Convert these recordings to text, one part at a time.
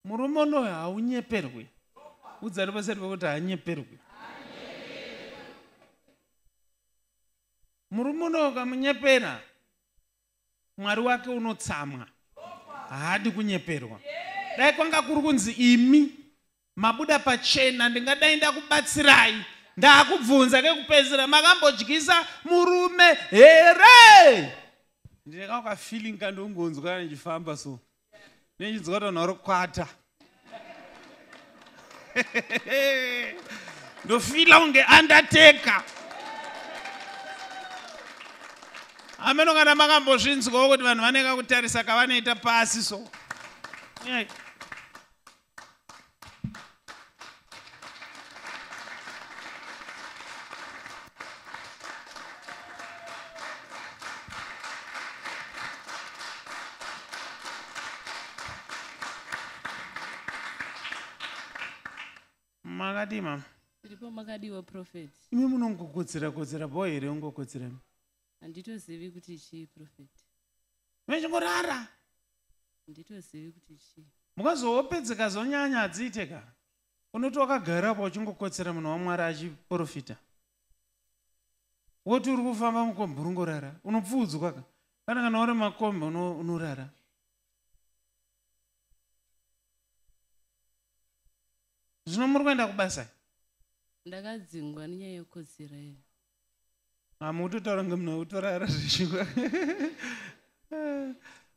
Murume unoyo haunyeperwi. Udza ripaseri pekuti haanyeperwi. Murume unoyo ukamunyepera, Mwari wake unotsamwa. Haadi kunyeperwa. Dai kwanga kuri kunzi imi mabuda pachena, ndingadai ndakubatsirai. Ndakubvunza kekupedzisira, makambodyisa murume here? Ndine ka feeling kandongonzwa ndichifamba so. Ndichinzwa kuti vanhu vari kukwata. Ndofila kunge undertaker. Ameno kana makambozvinzwawo kuti vanhu vanenge kutarisa kavanoita pasi so. Yeah. Makadii mama? Tiripo, makadiwa prophet? Imi munongokotsera kotsera bho here ungokotsera? Handitozivi kuti chii prophet. Mechingorara. Handitozivi kuti chii. Mukazohope dzikazonyanya hadziite ka. Unoti wakagara apa uchingokotsera munhu waMwari achiprofita. Woti uri kufamba mukombi uringorara. Unopfuudzwa ka. Kana kana uri makombi unorara. Zvino muri kuenda kubasa? Ndakadzingwa nenyaya yekukotsera iyo. Hamutotaura ngemunhu utorara zvichingwa.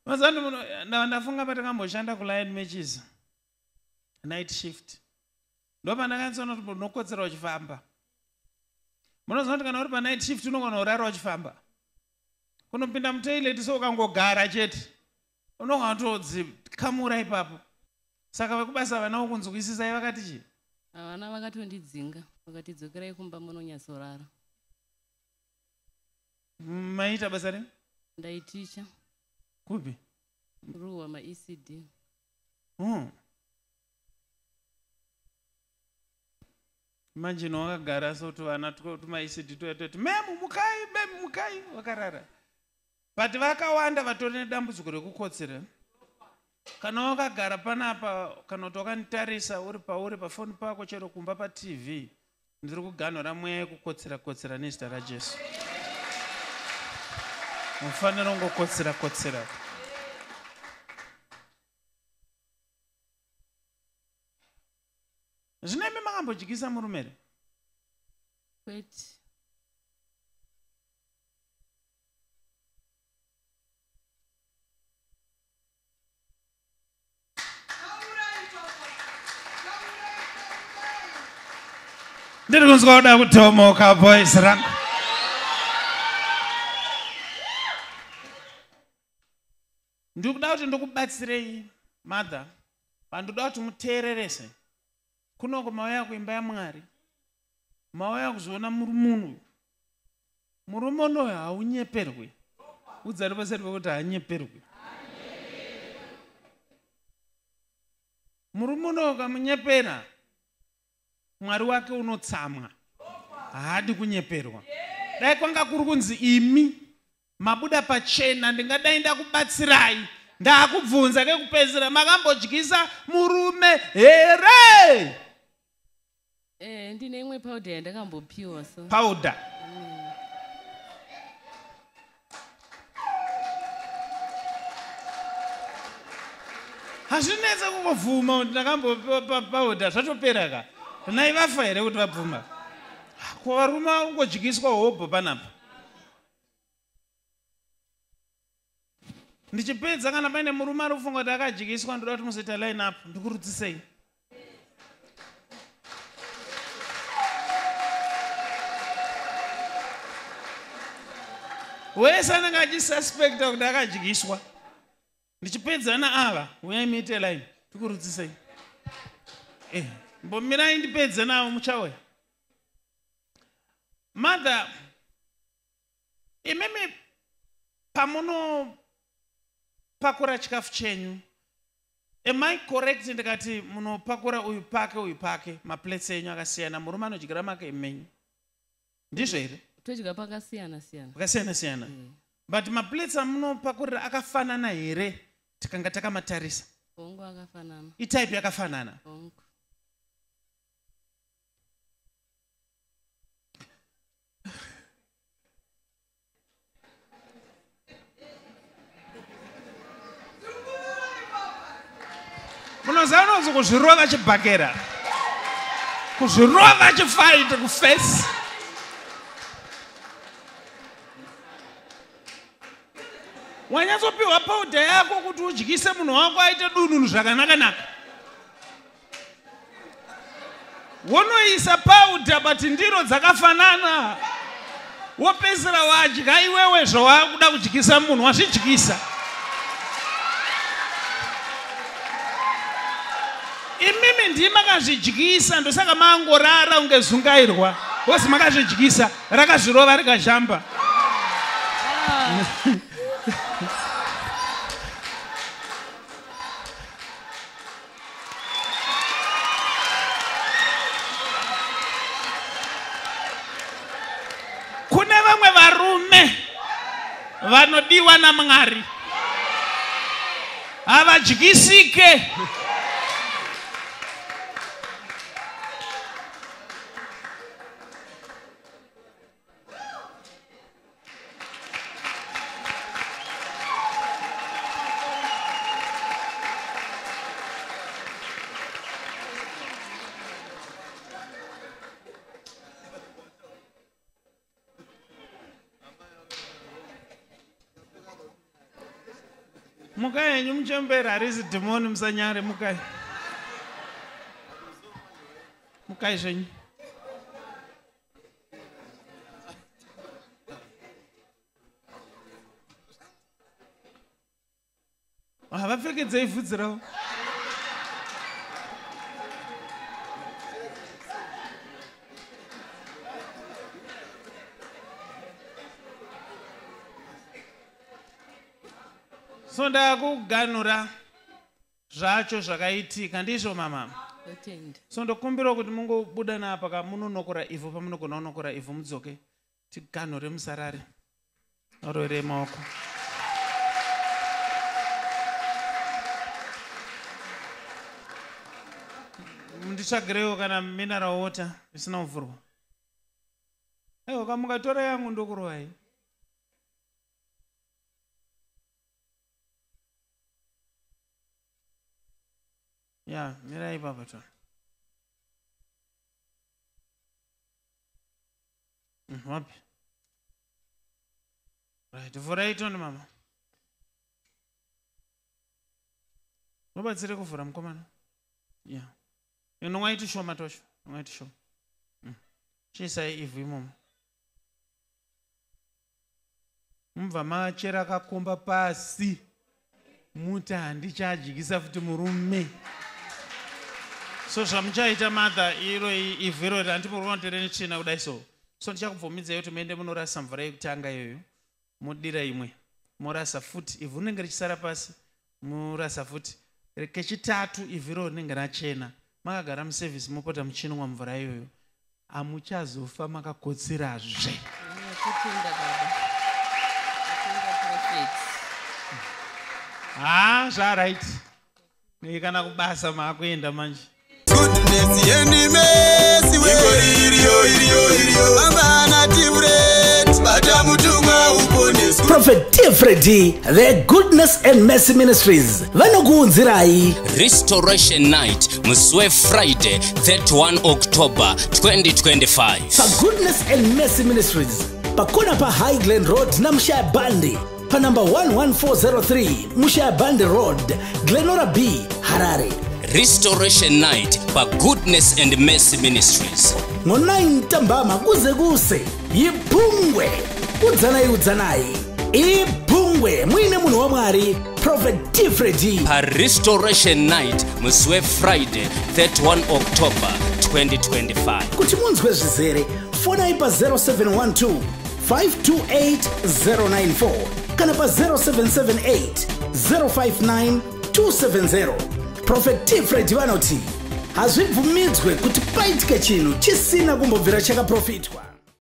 Mazano muno ndafunga patakamboshanda kuLion Matches night shift. Ndopandakanyatsoona kuti unokotsera uchifamba. Munoziva kuti kana uri panight shift unogona kurara uchifamba. Kunopinda mutoilet so ukangogara chete unogona kutodzikamura ipapo. Saka vekubasa vana vokunzwisisai vakati chii? Havana, vakatondidzinga vakati dzokerai kumba munonyatsorara. Maita basa rei? Ndaiticha. Kupi? Ruwa maECD. Imagine wakagara so tuvana tumaECD tuya tuya memu mukai, memu mukai, wakarara. But vakawanda vatori nedambudziko rekukotsera. Kana wakagara panapa kana kuti wakanditarisa uri pauri pafoni pako chero kumba paTV, ndiri kuganhura mweya yekukotsera kotsera nezita raJesu. Mufanira kungokotsera kotsera. Zvino imi makambodyisa murume here? Kwete. Ndiri kunzwa kuda kutomoka boys rangu. Ndikuda kuti ndikubatsirei mother, pandoda kuti muteererese. Kunoko mauya kuimba yaMwari, mauya kuzoona murume uyu. Murume unoyu haunyeperwi. Udza ripaseri pekuti haanyeperwi. Murume unoyu ukamunyepera, Mwari wake unotsamwa. Haadi kunyeperwa. Dai kwanga kuri kunzi imi mabuda pachena, ndingadai ndakubatsirai. Ndakubvunza kekupedzisira, makambodyisa murume here? Ndine imwe powder yandakambopiwa so. Powder. Hazvinetse kungobvuma kuti ndakambopiwa powder, zvatopera ka. Nai vafa here kuti vabvuma? Ko varume vangodyiswa hobho panapa. Ndichipedza kana paine murume ari kufunga kuti akadyiswa, ndoda kuti muzoita line up, ndikurudzisei. Wese anenge achisuspecta kuti akadyiswa, ndichipedza naava, uyai muite line, tikurudzisei. Mbomirai ndipedze navo, muchauya. Mother, imimi pamunopakura chikafu chenyu, am I correct ndikati munopakura uyu pake uyu pake, maplates enyu akasiyana, murume anodyira make menyu, ndizvo here? Todya pakasiyana siyana. Pakasiyana siyana. But maplates amunopakurira akafanana here tikanga takamatarisa? Hongu, akafanana. Itype yakafanana. Hongu. Munoziva unonzi kuzvirova chibhakera, kuzvirova chifaiti kufesi. Wanyatsopiwa powder yako kuti udyise munhu wako aite dununu zvakanaka-naka. Wonoisa powder but ndiro dzakafanana. Wopedzisira wadya iwewe zvawakuda kudyisa munhu, wazvidyisa. Imimi ndii makazvidyisa, ndosaka mangorara unge zungairwa. Wozi makazvidyisa, rakazvirova rikazhamba. Kune vamwe varume vanodiwa naMwari havadyisike. Mukai henyu muchembera, harisi dhimoni, musanyare, mukai. Mukai zvenyu. Havapfekedzei vhudzi ravo. So ndakuganura zvacho zvakaitika, ndizvo mama? Totenda. So ndokumbirawo kuti mungobuda napa ka munonokora ivhu, pamunogona kunokora ivhu mudzoke tiganhure musarare. Ororei maoko. Nditsvagireiwo kana mineral water isina kuvhurwa. Aiwa, kamukatora yangu ndokurovai. Ya, mirai ipapa to. Wapi? Right, vhurai toni mama. Mubatsire kuvhura mukomana. Ya. Inomwa iti shoma tosho. Nomwa iti shoma. Chiisai ivhu imomo. Mubva machera kakomba pasi. Muti handichadyisa futi murume. So zvamuchaita mother, iro ivhu iro handimurikuona netsvina kudai so. So ndichakubvumidzai kuti muende munorasa mvura yekutanga iyoyo. Modira imwe. Morasa futi. Ivhu rinenge richisara pasi. Morasa futi. Kechitatu ivhu iro rinenge rachena. Makagara muservice mopota muchinwa mvura iyoyo. Hamuchazofa makakotsirazve. Totenda baba. Totenda prophet. Ha, zvaright. Kana kubasa maakuenda manje. Goodness and mercy we. Iriyo, iriyo, iriyo. Baba na Tivret, bata mutumwa uponeswe. Prophet T. Freddy, the Goodness and Mercy Ministries, vanokuunzirai Restoration Night musi weFriday 31 October 2025. Pa Goodness and Mercy Ministries, pakona pa High Glen Road na Mushaya Bandi, pa number 11403 Mushaya Bandi Road, Glenora B, Harare. Restoration Night pa Goodness and Mercy Ministries. Ngo-9 ntambama kuze kuse yiphungwe. Udzanai, udzanai, iphungwe muine munhu waMwari Prophet T. Freddy. Pa Restoration Night musi weFriday 31 October 2025. Kuti munzwe zvizere, fonai pa 0712 528 094 kana pa 0778 059 270. Prophet T. Freddy vanoti hazvibvumidzwe kuti paitike chinhu chisina kumbobvira chakaprofitwa.